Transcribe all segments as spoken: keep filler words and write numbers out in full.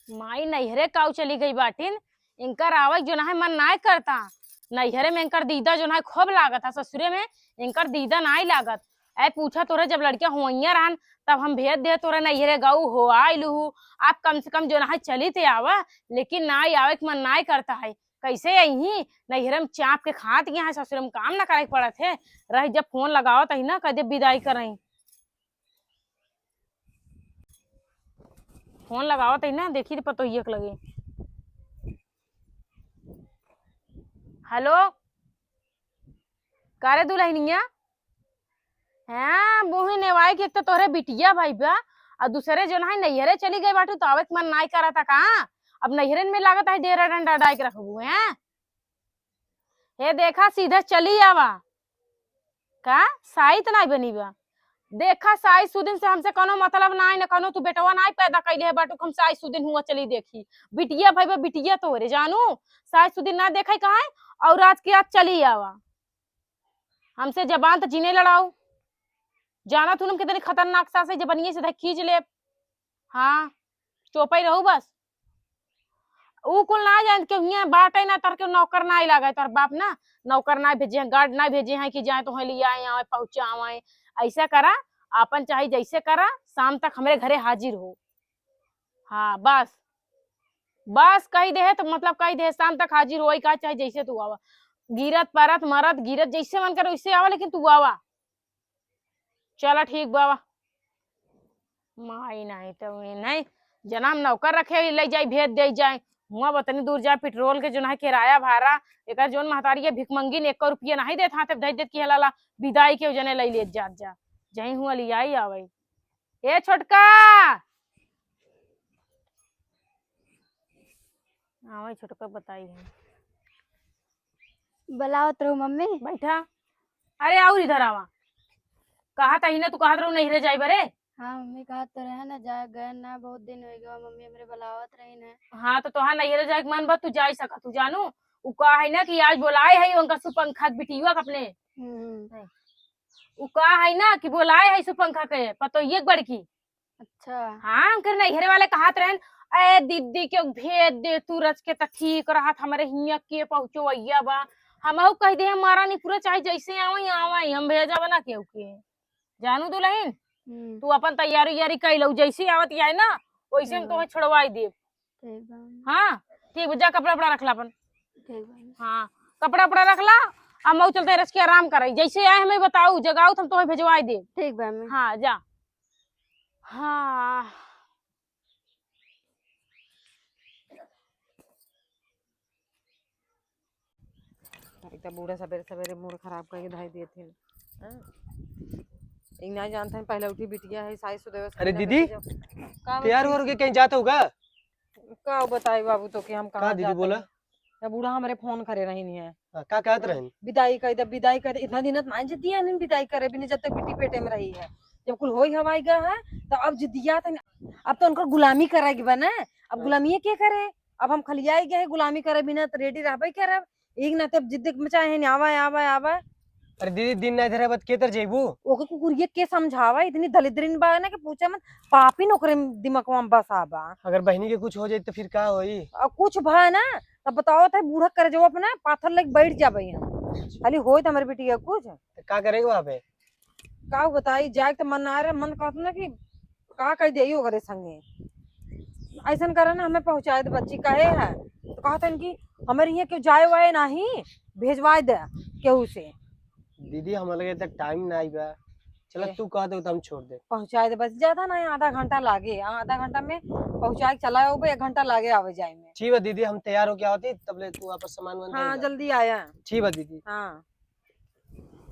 माई नैहरे काऊ चली गई बाटिन, इनकर आवे के जो ना है मन नाय करता। नैहरे में इनकर दीदा जो ना है खूब लागत है, ससुरे में इनकर दीदा नाय लागत। ऐ पूछा तोरे जब लड़किया हुआइया रहन तब हम भेज दे तोरे नैहरे गऊ हो आइलू हु, आप कम से कम जो ना है चली ते आवा, लेकिन नाय आवे के मन नाय करता है। कैसे अइहीं? नैहरे में चाप के खात यहाँ ससुरे में काम ना करे के पड़त है। रही जब फोन लगावत ही ना कदे विदाई करई। फोन लगावत ही ना, देखी तो पतोहिया के लगे। हेलो, का रे दुल्हनिया? हाँ, मुँह नेवाई के एक तो तोहरे बिटिया भाई बा, और दूसरे जो ना है नैहरे चली गई बाटू तो आवे के मन नाई करता का? अब नैहरे में लागत है डेरा डंडा डाई के रखबू हैं? हे देखा, सीधे चली आवा। का? साइत नाई बनी बा? देखा, साई सुदिन से हमसे कोनो मतलब नाई, न कोनो तू बेटवा नाई पैदा कैले है बाटू, हम साई सुदिन हुआ चली देखी। बिटिया भाई बा, बिटिया तोरे जानू, साई सुदिन ना देखे कहाँ, और आज के आज चली आवा। हमसे जबान तो जिने लड़ाऊ, जाना तू हम कितनी खतरनाक सास है, जबनिये से खींच ले। हाँ, चोपई रहू बस। ऊ कुल ना जान के हियां बाटे ना, तोर के नौकर ना लागे, तोर बाप ना नौकर ना भेजे हैं, गार्ड ना भेजे हैं कि जाए तो ले आए, आवे, पहुँचावे। ऐसा करा, आपन चाहे जैसे करा, शाम तक हमरे घरे हाजिर हो। हाँ, बस, बस कही दे है तो मतलब कही दे है, शाम तक हाजिर हो, का चाहे जैसे तू आवा, गिरत, परत, मरत, गिरत, जैसे मन करे वैसे आवा, लेकिन तू आवा। चला ठीक बाबा। माई नहीं तो ये नहीं, जनाम नौकर रखे, ले जाई, भेज दे जाए। हुआ बतनी दूर जाए, पेट्रोल के जो है किराया भाड़ा, एकर जोन महतारी के भिखमंगी ने एको रुपया नहीं देत, हाथे भेज देत कि हलाला विदाई के जने ले लेत जात जा। जहीं हुआ लियाई आवे। ए छोटका, आवे छोटका बताई है। बुलावत रहू मम्मी। बैठा। अरे आउर इधर आवा। कहत ही ना, तू कहत रहू नैहरे जाई बरे। हाँ मम्मी, कहत तो रहे ना, जा गए ना, बहुत दिन हो गया। मम्मी हमरे बुलावत रही ना। हाँ तो तोहार नैहरे जाए के मन बा, तू जाई सकत, तू जानू। उ का है ना कि आज बोलाए है उनका सुपंखा के बिटिया के अपने। हम्म। उ का है ना कि बोलाए है सुपंखा के पतोहिए के बड़की। अच्छा। हाँ, उनकर नैहरे वाले कहत रहन, "ए दीदी के भेज दे तू रच के त ठीक रहत, हमरे हियाँ के पहुँचवैया बा।" हमहू कह दे, "हमारा नहीं पूरा चाहे जैसे आवे, आवे, हम भेजब ना केहू के।" जानू दुल्हन, हम्म। तू अपन तैयारी उयारी कइ लऊ, जैसे आवत है ना, वैसे हम हाँ। तोहे छोड़वाई देब। ठीक बा। हाँ, ठीक बा, जा कपड़ा उपड़ा रख ला अपन। ठीक बा। हाँ, कपड़ा उपड़ा रख ला, अब मऊ चलते रच के आराम करे। जैसे आए हमें बताऊ, जगाऊ तो हम तोहे भेजवाई देब। ठीक बा मम्मी। हाँ, जा। हाँ। एक तो बूढ़ा सबेरे सबेरे मूड खराब करके धई देत है। हाँ? एक ना जानत है, पहले उठी बिटिया है, साइस सुदेवे अरे सामने दीदी, बैठ जाओ। का तैयार बताई? हो के कहीं जात हो का? का बताई बाबू तो कि हम का कहाँ दीदी जात बोला? हई? या बूढ़ा हमरे फोन करे रही नहीं है। हाँ, का कहत रहन? विदाई कर दे, विदाई कर दे। इतना दिन तो ना जिद्दिया नहीं विदाई करे बिना, जब तक बिटी पेटे में रही है। जब कुल होई हवाई गया है, तो अब जिद्दिया तो, अब तो उनका गुलामी करेगी बा ना। अब हाँ। गुलामी के करे? अब हम खलियाई गए हैं, गुलामी करे बिना तो रेडी रहबे करब। एक ना तब जिद्द मचाए हैं, आवा, आवा, आवा। अरे दीदी, दिन ना इधर है, बात के तर जइबू? ओके कुकुरिया के समझावा, इतनी दलिद्रिन बा ना कि पूछे मत, पापिन ओकरे दिमगवा में बसा बा। अगर बहिनी के कुछ हो जाई तो फिर का होई? और कुछ भा ना, तब बताओ तो बूढ़ा करे जो अपना पाथर लेके बैठ जाबे हम। खाली होई तो हमारे बिटिया कुछ। तो का करेगा वहाँ पे? का बताई, जाए के तो मन ना रहे, मन कहत ना कि का कह दे ओकरे संगे। ऐसन करे ना, हमें पहुँचाए दे बच्ची, कहे है। तो कहत हन कि हमारे यहाँ केहू जाए वाए नाही, भेजवाए दे केहू से। दीदी, हमारे लगे तक टाइम ना आई बा। चला, ए। तू कह दे तो हम छोड़ दे। पहुँचाए दे बस, ज्यादा ना, आधा घंटा लागे। हाँ, आधा घंटा में पहुँचाए के चला आवे, एक घंटा लागे आवे जाए में। ठीक बा दीदी, हम तैयार होके आवत ही, तब ले तू आपन सामान वामान हाँ, धर ले। जल्दी आया। ठीक बा दीदी। हाँ।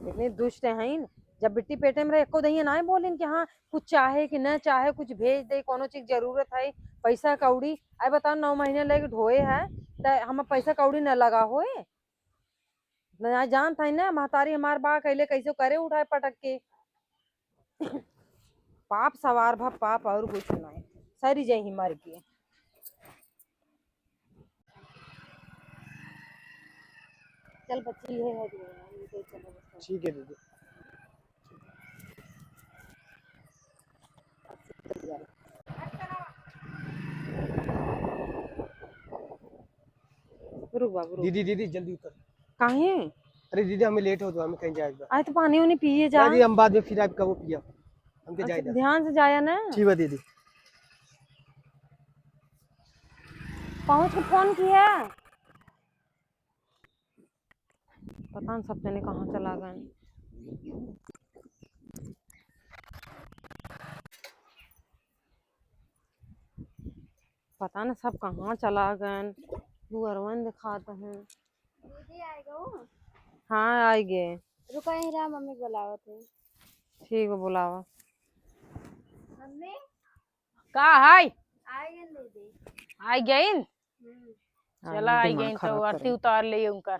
इतनी दुष्ट हैं। जब बिट्टी पेटे में रहे, एको दहिया ना बोलिन कि हाँ, कुछ चाहे कि न चाहे, कुछ भेज दे, कोनो चीज जरूरत है, पैसा कौड़ी। आई बताओ, नौ महीने लेके ढोए है, त हम पैसा कौड़ी न लगा होए? ना जानत है ना, महतारी हमार बा कैले, कैसे करे उठाए पटक के। पाप सवार भा पाप और कुछ नहीं, सरी जही मर के। चल बच्ची, ये है जो है, इनके चलो बस। ठीक है दीदी। बाबू, रुक। दीदी, दीदी, जल्दी उतर। काहे? अरे दीदी, हमें लेट होत बा, हमें कहीं जाए के बा। अरे तो पानी उनी पिए जा। अरे हम बाद में फिर आप कबो पिया, हमके अच्छा, जाए दे। ध्यान से जाया ना। ठीक बा दीदी। पहुँच के फोन किया। पता न सब जने कहाँ चला गए। पता न सब कहाँ चला गए। दुअरवा न दिखात हैं। दीदी आए गो? हाँ, आइ गए। रुका, यहीं रहा, मम्मी बुलावत है। ठीक है, बुलावा। मम्मी। का है? आइ गइन दीदी। आइ गइन? हम्म। चला, आइ गइन तो आरती उतार ले उनकर।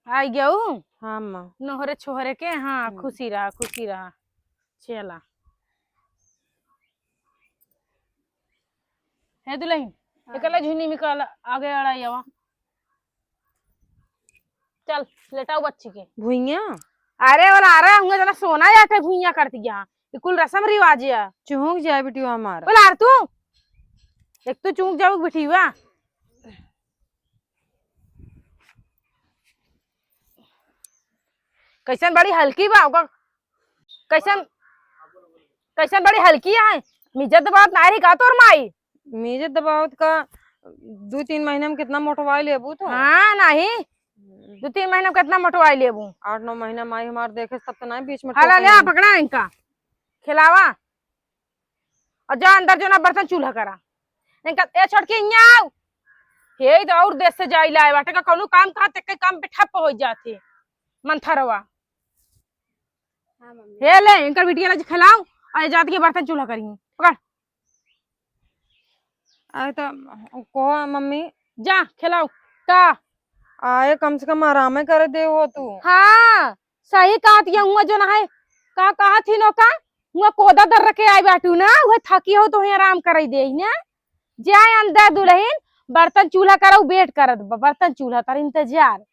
आइ गऊ? हाँ, माँ। नोहरे छोहरे के, हाँ, हम्म। खुशी रहा, खुशी रहा। चला। हे दुलहिन, हाँ। एकला झुनी में कल आगे अड़ाई आवा। चल, लेटाऊ बच्ची के। भुइयाँ? अरे, वाला आ रहा, हुआ जना सोना जाते भुइयाँ करती यहाँ। ये कुल रसम रिवाज है। चुहुक जाए बिटिया हमारा। बोला, आर तू? एक तो चुहुक जाऊ बिटिया। कैसन बड़ी हल्की बा, ओकर कैसन, कैसन बड़ी हल्की है? मिजत दबावत नाई रही का तोर माई? मिजत दबावत का, दू तीन महीना में कितना मोटवाई लेबू तो? हाँ, नहीं। हम्म। दू तीन महीना में कितना मोटवाई लेबू? आठ नौ महीना माई हमार देखे तब तो नहीं बीच में हाला टोके ले आ, हैं। पकड़ा इनका। खिलावा। और जा अंदर जो ना बर्तन चूल्हा करा। इनका, ए छोटकी, इहाँ आओ। हे तो और देश से जाई लाए बाटे का, कौनो काम कहा ते के काम पे ठप हो जाते। मंथरवा। हाँ, मम्मी। हे ले, इनकर बिटिया ला खिलाओ, और ये जात के बर्तन चूल्हा करी। पकड़। आए तो कहो मम्मी। जा, खिलाओ। का? आए, कम से कम आरामे करे दे हो तू। हाँ, सही कहत ये हुआ जो ना है। का कहत ही नो का? हुआ कोदा दर रखे आए बाटू ना, वह थकी हो तो वहीं आराम कराई दे ना। जाए अंदर दुलहिन, बर्तन चूल्हा करा, उ बेट करत बा, बर्तन चूल्हा तर इंतजार।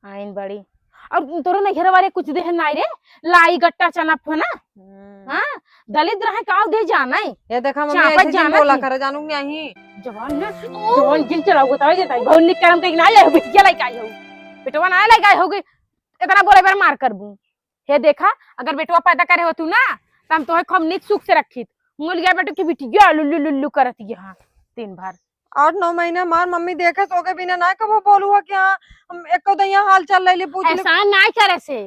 आइन बड़ी। और तोरे नैहर वाले कुछ देह नाई रे, लाई गट्टा चना फना। हम्म। हाँ, दलित रहे काव दे जाना है। ये देखा मम्मी, चापत ऐसे जिन जाना बोला थी। करे, जानू नहीं। जवान ना, जवान जिन चलाओ बतावे देता है। बहुत निक करम के ना आए हो, बिटिया लाइक आई हो। बेटवा ना लाइक आई होगी, इतना बोले बार मार करबू। हे देखा, अगर बेटवा पैदा करे हो तू ना, त हम तोहे खूब निक सुख से रखित। मुल गया बेटू की बिटिया लुल्लू लुल्लू करत यहाँ दिन भर। आठ नौ महीना हमार मम्मी देखे सोगे बिना ना कबो बोलू है कि हाँ, हम एको दइया हाल चाल ले ली, पूछ ले। एहसान नाई करे से,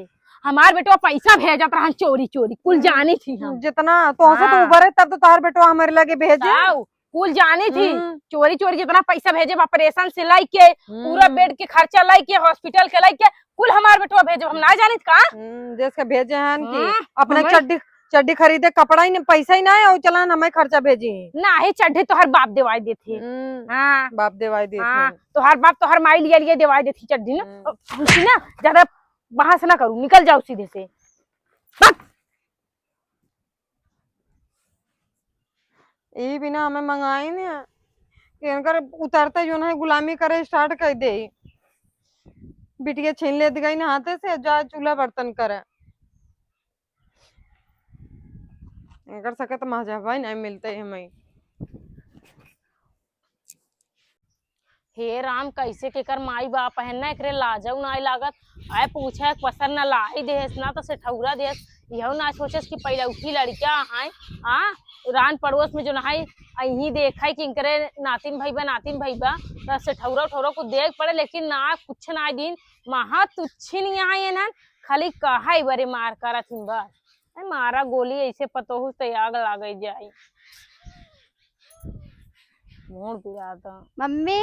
हमार बेटवा पैसा भेजत रहन चोरी चोरी, कुल हम्म। जानी थी हम। जितना तोहसे तो हाँ। उबरे तब तो तोहार बेटवा हमारे लगे भेजे। ताऊ, कुल जानी थी, हम्म। चोरी चोरी जितना पैसा भेजे, ऑपरेशन से लेके, पूरा हम्म। बेड के खर्चा लेके, हॉस्पिटल के लेके, कुल हमार बेटवा भेजे, हम ना जानित का? हम्म, देश के भेजे हन कि हाँ, अपने हमें चड्डी, चड्डी खरीदे, कपड़ा ही नहीं, पैसा ही ना है, और चलन हमें खर्चा भेजी। ना ही चड्डी तोहर बाप देवाई देत ही। हम्म, हाँ। बाप देवाई देत हाँ, ही। तोहर बाप तोहर माई लिए लिए देवाई देत ही चड्डी ना। हम्म। अब ना, ज्यादा बहस ना करू, निकल जाओ सीधे से। बस। यही बिना हमें मंगाई नहीं है कि इनकर उतरते जो ना गुलामी करे स्टार्ट कर दे। बिटिया छीन लेत गई ना हाथे से, जा चूल्हा बर्तन करे। इनकर सके तो मजा भाई नहीं मिलते हमें। हे राम, कैसे केकर माई बाप है ना, एकरे लाजऊ नाई लागत। आए पूछे, पसर न लाई देहेस ना, तो सेठौरा देहेस। इहो ना सोचेस कि पहले उठी लड़का है, आ, रान पड़ोस में जो नहाई, अहीं देखा है कि इनकरे नातिन भई बा, नातिन भई बा, तो सेठौरा उठौरा को देख पड़े, लेकिन ना, कुछ ना दिन, महा तुच्छिन यहाँ ये ना, खाली कहा ही बरे मार करत हिन बस। ए, मारा गोली ऐसे पतोहू से आग लागे जाई। मूड़ पिरात। मम्मी,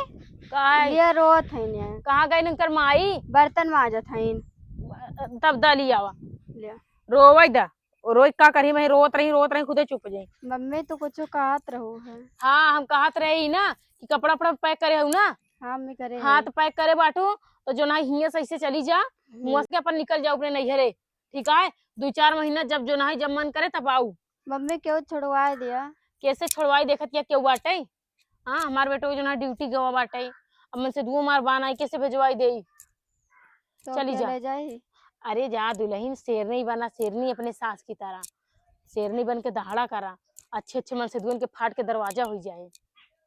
का है? ये रोत है ने। कहाँ गई इनकर माई? बर्तन माजत हईन। तब दा लियावा। ले। रोवै दा। रोई का करी, मैं रोत रही, रोत रही, खुदे चुप जाई। मम्मी तो कुछ कहत रहो है। हाँ, हम कहत रही ना कि कपड़ा उपड़ा पैक करे हो ना। हाँ, मम्मी करे हाँ, हैं। तो पैक करे बाटू, तो जो ना हियां से ऐसे चली जा, हम्म। मुँह से अपन निकल जाओ अपने नैहरे। ठीक है, दो चार महीना जब जो ना है, जब मन करे तब आऊ। मम्मी, केहू छोड़वाए दिया। कैसे छोड़वाई, देखत क्या केहू बाटे? हाँ, हमार बेटो जो ना ड्यूटी गवा बाटे, अब मन से दुओ मार बान आई, कैसे भेजवाई देई? तो चली क्या जा। ले जाई? अरे जा दुलहिन, शेरनी बना, शेरनी अपने सास की तरह, शेरनी बन के दहाड़ा करा, अच्छे अच्छे मन से दुअन के फाट के दरवाजा हो जाए।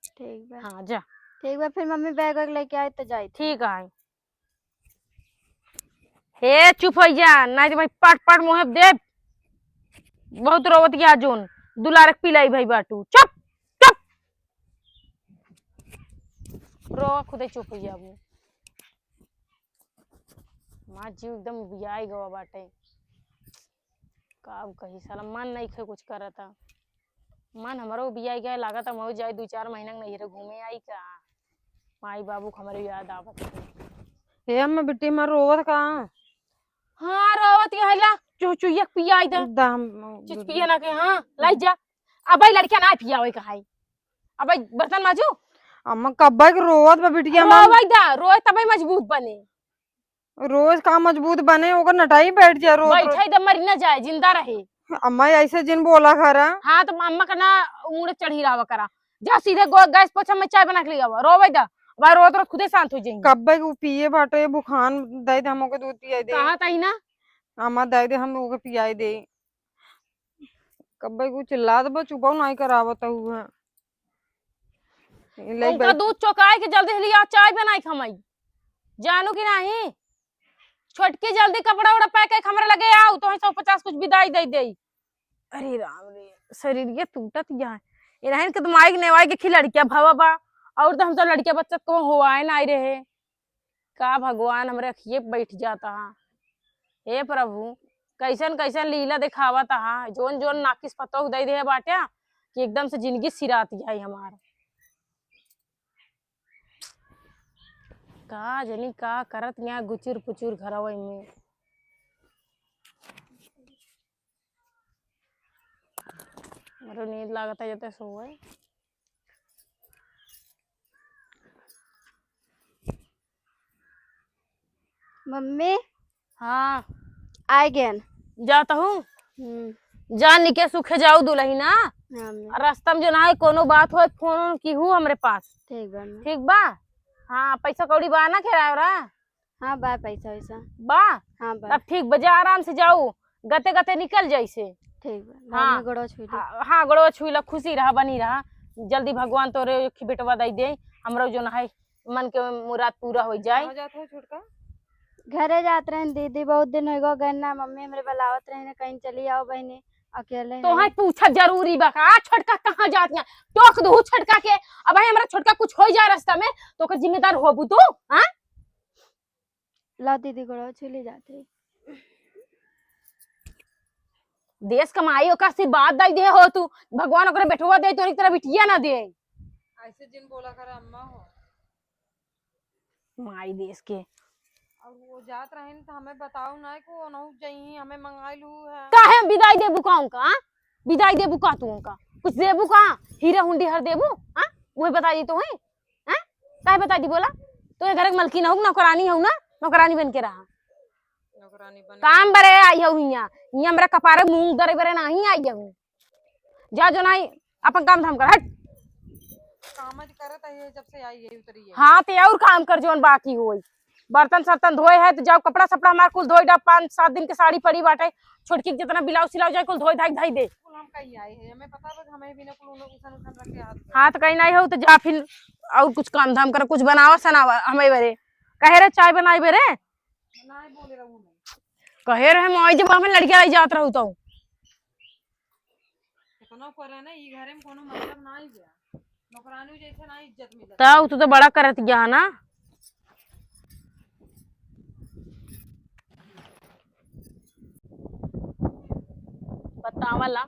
ठीक बा। हाँ, जा। ठीक बा, फिर मम्मी बैग वैग लेके आई तो जाई। ठीक है। हे चुप हो जा, नहीं तो भाई पट पट मुँह देब। बहुत रोवत गया जोन, दुलारक पिलाई भाई बाटू। चुप, चुप। रोवा खुदे चुप हो जा अब। माँ जीव एकदम उबियाई गवा बाटे। का अब कही साला मन नहीं खे कुछ करता। मन हमरो उबियाई गए, लागत हम जाए दो चार महीना के नैहरे घूमे आई का। माई बाबू के हमरे याद आवत है। हे अम्मा बिट्टी मार रोवत का? हाँ, रोवत के हला, चुचुइया के पियाई दे। दा हम चुचुइया ना के, हाँ, लाई जा। अबे लड़किया ना पियावे का है। अबे बर्तन माजू। अम्मा कब्बे के रोवत बा बिटिया मार। रोवे दा, रोए तबे मजबूत बने। रोज का मजबूत बने, ओकर नटाई बैठ जा रोज, रोज। बैठे दे, मरी ना जाए, जिंदा रहे। अम्मा ऐसे जिन बोला करा। हाँ, तो अम्मा का ना मूड़ चढ़ी रहा करा। जा सीधे गो-, गैस पोछा में चाय बना के ले आवा, रोवे दा। अब रोत रोत खुदे शांत हो जाएंगे। कब्बे के उ पिए बाटे, बुखान दे दे, हम ओके दूध पियाई दे। कहा ताई ना? अम्मा दे दे, हम ओके पियाई दे। कब्बे के उ चिल्लात बा, चुपाऊ नाई करावत हउ है। ले उनका बैठ। दूध चोकाए के जल्दी से लिया, चाय बनाई खमाई। जानू कि नाही? छोटकी जल्दी कपड़ा उड़ा पैक करके हमरे लगे आओ, तो सौ पचास कुछ विदाई दे दे। अरे राम रे, शरीर ये टूटत या है। इन्हन के तो माई के नेवाई के खिलड़किया भवा बा, और तो हम तो लड़किया बच्चा को हुआ है ना रहे। का भगवान हमरे अखिए पे बैठ जाता हा। हे प्रभु, कैसन कैसन लीला देखावत हा, जोन जोन नाकिस पतोह दे दे बाटे कि एकदम से जिंदगी सिरात जाई हमार। का जनी का करत यहाँ गुचुर पुचुर घरवे में। हमरो नींद लागत है जते सोए। मम्मी। हाँ। आए गेन। जात हूँ। हम्म। जा निके सुखे जाऊ दुलहिना। हाँ, मम्मी। और रास्ता में जो ना है कोनो बात होए, फोन ओन कीहू हमरे पास। ठीक बा, मम्मी। ठीक बा? हाँ, पैसा कौड़ी बा ना किराया ओरा? हाँ, बा पैसा वैसा। बा? हाँ, बा। तब ठीक बा, जा आराम से जाऊ, गते गते निकल जाइसे। ठीक बा, हाँ। बाद में गोड़वा छुई ली। हाँ, हाँ, गोड़वा छुई ला, खुशी रहा, बनी रहा। जल्दी भगवान तोरे एक बेटवा दई दे, हमरो जो ना है मन के मुराद पूरा हो जाए। कहाँ जात हो छोटका? घरे जात रहन दीदी, बहुत दिन हो गो गए ना, मम्मी हमरे बुलावत रहे ना, कहीं चली आओ बहनी, अकेले तो हैं। है पूछा जरूरी बा का? छोटका कहाँ जात है? टोक दू छोटका के, अब है हमरा छोटका कुछ हो जाए रास्ता में, तो ओकर जिम्मेदार होबू तू, हाँ? ला दीदी, गोड़वा छू ली जाते। देश कमाई ओकर आशीर्वाद दई दे हो तू, भगवान ओकरे बेटवा दे, तोरी तरह बिटिया ना दे। ऐसे जिन बोला कर अम्मा हो। माई देश के। और वो जात रहन तो हमें बताओ ना को ओनहु जइही, हमें मंगाई लू है। काहे हम विदाई देबू का उनका, हाँ? विदाई देबू का तू उनका? कुछ देबू का? हीरा हुंडी हर देबू, हाँ? वही बताई दी तो है, हाँ? काहे बताई दी बोला? तो ये घर के मलकिन हो, नौकरानी हो ना? नौकरानी बन के रहा। नौकरानी बन के काम बरे आई हो हियाँ, हियाँ हमरा कपारे मूंग दरे बरे नाही आई हो। जा जो नाही, अपन काम धाम कर, हट। काम आज करत है, जब से आई है उतरी है। हाँ, ते और काम कर जोन बाकी होई। बर्तन सर्तन धोए है तो जाओ, कपड़ा सपड़ा हमार कुल धोए डाब, पाँच सात दिन के साड़ी पड़ी बाटे, छोटकी के जितना ब्लाउज सिलाओ जाए कुल धोए धाई धाई दे। कुल हम कहीं आए हैं, हमें पता बा कि हमें बिना कुल उन-, उसन उसन रख के हाथ में। हाँ, तो कहीं नहीं हो तो जा फिर और कुछ काम धाम कर, कुछ बनावा सनावा हमें बरे। कहे रे चाय बनाई बरे। नहीं बोले रहू मैं। कहे रहे माई जब हमें लड़किया आई जात रहू तो। कितना करे ना, ई घरे में कोनो मतलब ना ही गया। नौकरानी जैसे ना इज्जत मिलत। तब तू तो बड़ा करत गया है ना। बतावला,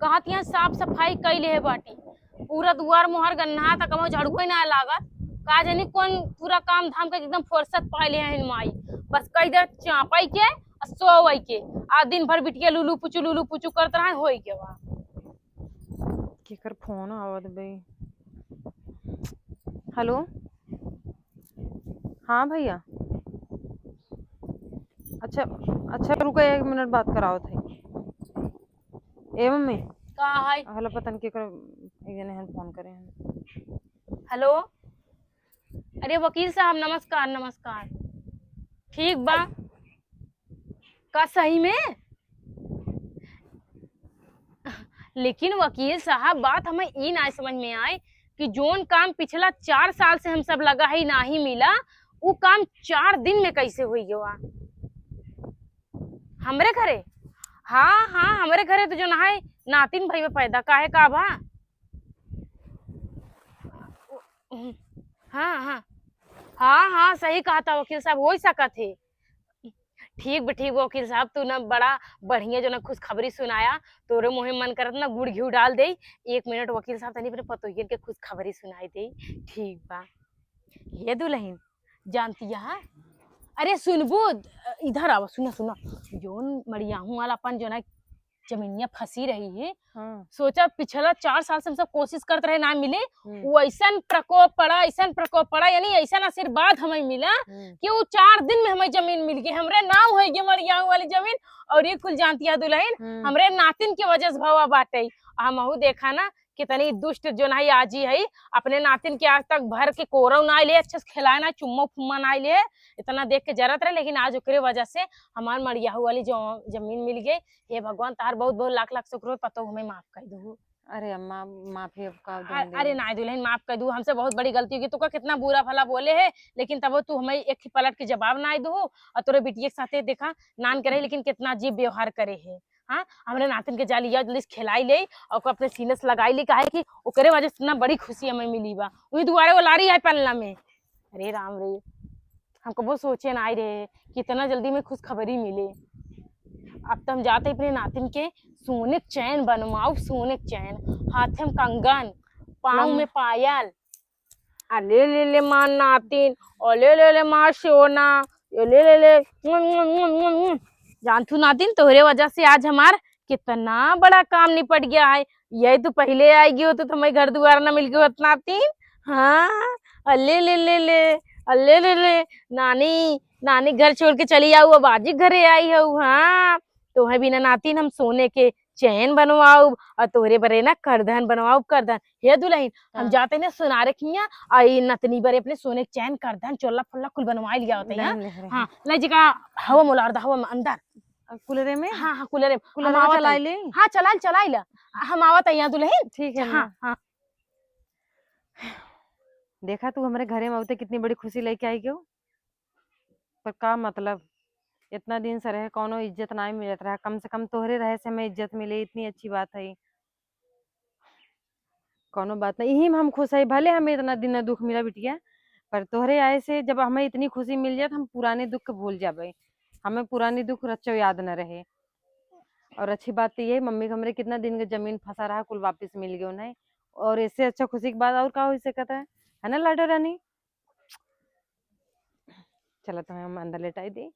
कहत यहाँ साफ सफाई कैले है बाटी, पूरा दुआर मोहर गन्ना तक हमो झाड़ुए ना लागत। का जानी कौन पूरा काम धाम के एकदम फुर्सत पाए ले हैं माई। बस कह दे चापई के आ सोवई के, आ दिन भर बिटिया लुलु पुचु लुलु पुचु करत रहे, होई के बा। केकर फोन आवत बे? हेलो, हाँ भैया। अच्छा, अच्छा रुका, एक मिनट बात करावत है। ए मम्मी। का है? हेलो, पता नहीं केकर, एक जने हैं फोन करे हैं। हेलो, अरे वकील साहब, नमस्कार, नमस्कार। ठीक बा? का सही में? लेकिन वकील साहब, बात हमें ई ना समझ में आए कि जौन काम पिछला चार साल से हम सब लगा है नाही मिला, उ काम चार दिन में कैसे होई गवा? हमरे घरे? हाँ, हाँ, हमरे घरे तो जौन है नातिन भइबे पैदा, काहे का बा? हाँ, हाँ। हाँ, हाँ, सही कहत ह वकील साहब, होइ सकत है। ठीक बा, ठीक बा वकील साहब, तू ना बड़ा बढ़िया जौन खुशखबरी सुनाया, तोरे मुँहे मन करत ना गुड़ घिउ डाल देई। एक मिनट वकील साहब, तनी अपने पतोहियन के खुशखबरी सुनाई देई। ठीक बा। हे दुलहिन, जानतिया, अरे सुनबू, इधर आवा, सुना, सुना, जौन मड़ियाहूँ वाला अपन जौन जमीनिया फँसी रही है, हाँ। सोचा पिछला चार साल से हम सब कोशिश करत रहे ना मिले, हम्म। वो ऐसन प्रकोप पड़ा, ऐसन प्रकोप पड़ा, यानी ऐसन आशीर्वाद हमें मिला हम्म। कि वो चार दिन में हमें जमीन मिल गई, हमरे नाम होइ गए मड़ियाहूँ वाली जमीन। और ये कुल जानतिया दुलहिन, हम्म। हमरे नातिन के वजह से भवा बाटे। हमहू देखा ना कितनी दुष्ट जौन है आजी है, अपने नातिन के आज तक भर के कोरव ना ले, अच्छे से खिलाए ना, चुम्मा फुम्मा ना ले, इतना देख के जरत रहे, लेकिन आज ओकरे वजह से हमार मड़ियाहू वाली जो जमीन मिल गई। हे भगवान, तार बहुत बहुत लाख लाख शुक्र हो, पतो हमें माफ कर दू। अरे अम्मा, माफी अब का अ-, दूंगी? अरे नाय दुलहिन, माफ कर दू, हमसे बहुत बड़ी गलती होगी। तोका कितना बुरा भला बोले है, लेकिन तबो तू हमें एक ही पलट के जवाब नाय दू। और तोरे बिटिया के साथे देखा नान करे, लेकिन कितना अजीब व्यवहार करे है। हाँ, हमरे नातिन के जा लिया, जल्दी से खिलाई ले और ओके अपने सीने से लगाई ले, काहे कि ओकरे वजह से इतना बड़ी खुशी हमें मिली बा। वही दुआरे वो लारी है पलना में। अरे राम रे, हम कबो सोचे ना आए रहे कि इतना जल्दी में खुशखबरी मिले। अब तो हम जाते अपने नातिन के सोने के चैन बनवाओ, सोने के चैन, हाथे में कंगन, पाँव मम- में पायल। आ ले ले ले माँ नातिन, ओ ले ले ले माँ सोना, ये ले ले ले। जानतू नातिन, तोहरे वजह से आज हमार कितना बड़ा काम निपट गया है। यही तू पहले आई गई होत तो हमें घर दुआर ना मिल गयो होत नातिन। हाँ, अल्ले ले ले ले, अल्ले ले ले। नानी, नानी घर छोड़ के चली आऊ, अब आजी घरे आई हऊ। हाँ, तोहे बिना नातिन हम सोने के चैन बनवाऊ और तोहरे बरे ना करधन बनवाऊ, करधन। हे दुलहिन, हम हाँ। जाते ना सोनारे खिया, आ ई नतनी बरे अपने सोने के चैन, करधन, चोला फोला कुल बनवाई लिया होते हैं। ले, ले, ले। हाँ, ले जी का हवा मोलार दा, हवा में अंदर। अ, कूलरे में? हाँ, हाँ, कूलरे में। कूलरे हम में आवत चलाई हई। ले? हाँ, चलाई, चलाई ला। हम आवत हई यहाँ दुलहिन। ठीक है, हाँ, हाँ। देखा तू हमरे घरे में आवते कितनी बड़ी खुशी लेके आई क्यों? पर का मतलब, इतना दिन से रहे, कौनो इज्जत नाहीं मिलत रहा। कम से कम तोहरे रहे से हमें इज्जत मिले, इतनी अच्छी बात है। कौनो बात नहीं, यही में हम खुश है। भले हमें इतना दिन दुख मिला बिटिया, पर तोहरे आए से जब हमें इतनी खुशी मिल जाए तो हम पुराने दुख के भूल जाबे। हमें पुराने दुख रच्चो याद न रहे। और अच्छी बात तो ये है, मम्मी के हमरे कितना दिन के जमीन फंसा रहा, कुल वापस मिल गयो उन्हें। और इससे अच्छा खुशी की बात और का हो सकता है, है ना लाडो रानी? चला तो हम अंदर लेटाई दी।